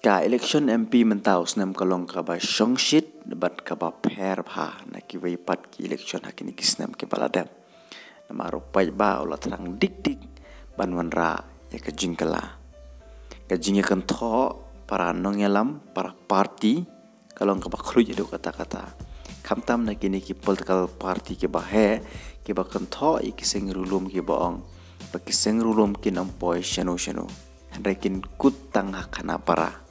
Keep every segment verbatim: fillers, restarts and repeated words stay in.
Ka election M P mynta u snem ka long kaba shongshit bad kaba pher bha na kiwei pat ki election ha kine ki snem kiba la dep. Namar u paidbah u la thrang dik dik ban wanrah ïa ka jingkylla. Ka jingïakynthoh para nongïalam, para party, ka long kaba khluit haduh katta katta. Khamtam na kine ki political party kiba heh, kiba kynthoh ïa ki seng riewlum kiba ong ba ki seng riewlum kin ym poi shano shano, hynrei kin kut tang ha Khanapara.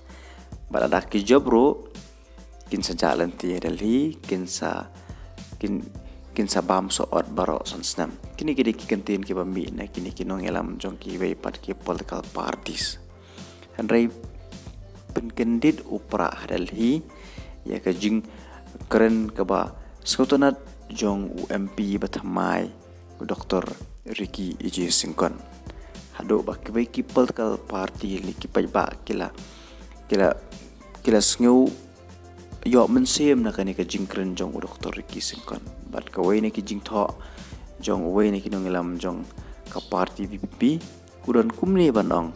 Bad lada ki jop ruh, kin sa jah lynti ha Delhi, kin sa, kin, kin sa bam sa ot baroh san snem. Kine ki dei ki kyntien kiba mih na kine ki nongïalam jong kiwei pat ki political parties. Hynrei pynkyndit u Prah ha Delhi ïa ka jingkren kaba sngewtynnat jong u M P ba thymmai, u Doktor Ricky A J Syngkon. Haduh ba kiwei ki political party lane ki paidbah ki la, ki la, ki la sngew ïoh mynsiem na kane ka jingkren jong u Doktor Ricky Syngkon. Bad kawei na ki jingthoh jong uwei na ki nongïalam jong ka party V P P, u don kumne ban ong: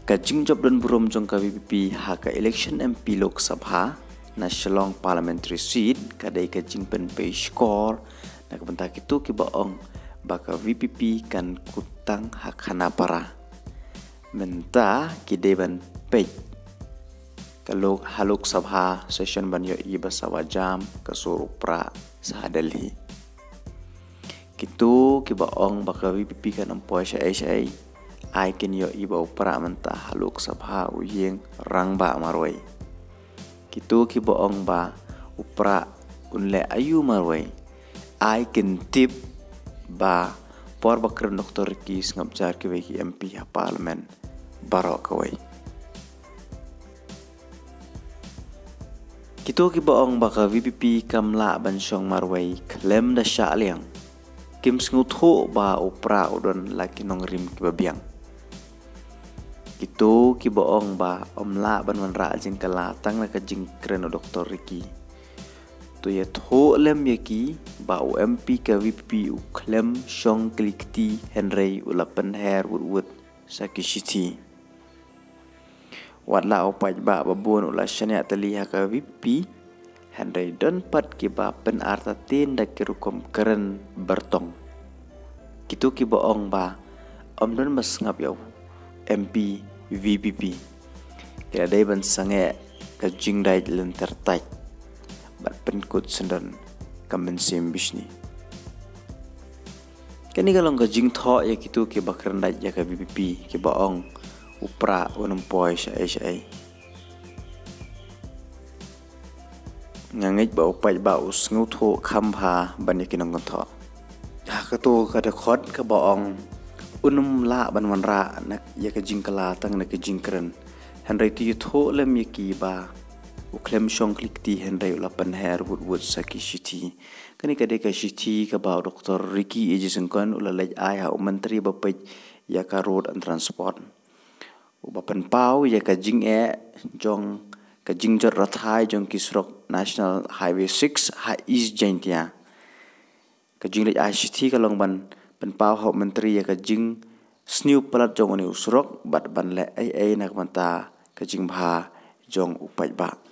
Ka jingjop don burom jong ka V P P ha ka election M P Lok Sabha na Shillong Parliamentary Seat ka dei ka jingpynpei shkor na ka bynta kito kiba ong ba ka V P P kan kut tang ha Khanapara. Mynta ki dei ban peit ka Lok, ha Lok Sabha session ban ïohi ba sawa jam ka sur u Prah sa ha Delhi. Kito kiba ong ba ka V P P kan ym poi shaei shaei, ai kin ïohi ba u Prah mynta ha Lok Sabha u ïeng rangbah marwei. Kito kiba ong ba u Prah un leh aïu marwei, ai kin tip ba por ba kren Doktor Ricky sngap jar kiwei ki M P ha Parliament baroh kawei. Kito kiba ong ba ka V P P kam lah ban shong marwei khlem da shah liang, kim sngewthuh ba u Prah u don la ki nongrim kiba biang. Kito kiba ong ba ym lah ban wanrah jingkylla tang na ka jingkren u Doktor Ricky, to ïathuh lem ïa ki ba u M P ka V P P u khlem shong kli kti hynrei u la pynher wut wut sa ki shithi. Wat la u paidbah ba bun u la shaniah tylli ha ka V P P, hynrei don pat kiba pynartatien da ki rukom kren byrtong. Kito kiba ong ba ym don ba sngap ïa u M P V P P, ki la dei ban sangeh ka jingdait lynter tait bad pynkut syndon ka mynsiem bishni. Kane ka long ka jingthoh ïa kito kiba kren dait ïa ka V P P, kiba ong u Prah un ym poi shaei shaei. Nga ngeit ba u paidbah u sngewthuh kham bha ban ïa ki nongkynthoh. Ha kato ka dkhot kaba ong un ym lah ban wanrah na ïa ka jingkylla tang na ka jingkren, hynrei to ïathuh lem ïa ki ba u khlem shong kli kti hynrei u la pynher wut wut sa ki shithi. Kane ka dei ka shithi kaba u Doktor Ricky A J Syngkon u la leit ai ha u Myntri ba peit ïa ka Road and Transport, uba pynpaw ïa ka jingeh jong ka jingjot rathai jong ki surok National Highway six ha East Jaintia. Ka jingleit ai shithi ka long ban pynpaw ha u Myntri ïa ka jingsniew palat jong une u surok bad ban leh ei ei na ka bynta ka jingbha jong u paidbah.